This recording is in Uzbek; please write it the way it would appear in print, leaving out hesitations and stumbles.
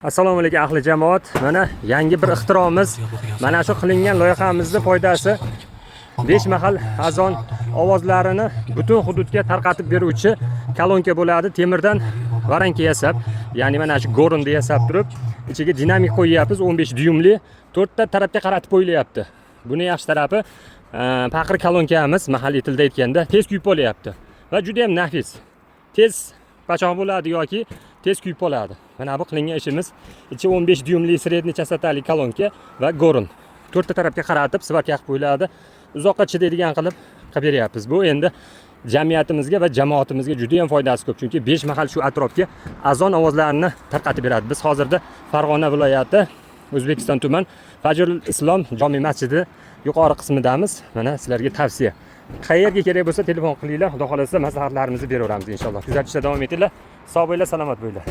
Assalomu alaykum, ahli jamoat. Mana yangi bir ixtiromiz. Mana shu qilingan loyihamizni foydasi 5 mahal azon ovozlarini butun hududga tarqatib beruvchi kolonka bo'ladi. Temirdan воронка yasab, ya'ni mana shu горн ni yasab turib, ichiga dinamik qo'yyapmiz, 15 dyumli, to'rtta tarafga qaratib qo'yilyapti. Buni yaxshi tarafi, paqir kolonkamiz, mahalliy tilda aytganda, tez kuyib qolyapti va juda ham nafis. Tez pachoq bo'ladi yoki tez kuyib qoladi. Mana bu qilingan ishimiz: ichi 15 dyumli средний частота li kolonka va горн. To'rtta tarafga qaratib сварка qilib qo'yiladi. Uzoqqa chidaydigan qilib qilib beryapmiz. Bu endi jamiyatimizga va jamoatimizga juda ham foydasi ko'p, chunki 5 mahal shu atrofga azon ovozlarini tarqatib beradi. Biz hozirda Farg'ona viloyati, O'zbekiston tuman, Fajrul Islom jome masjidi yuqori qismidamiz. Mana sizlarga tavsiya. Qayerga kerak bo'lsa, telefon qilinglar, Xudo xohlasa, maslahatlarimizni beraveramiz inshaalloh. Kuzatishda davom etinglar. Sog' bo'linglar, salomat bo'linglar.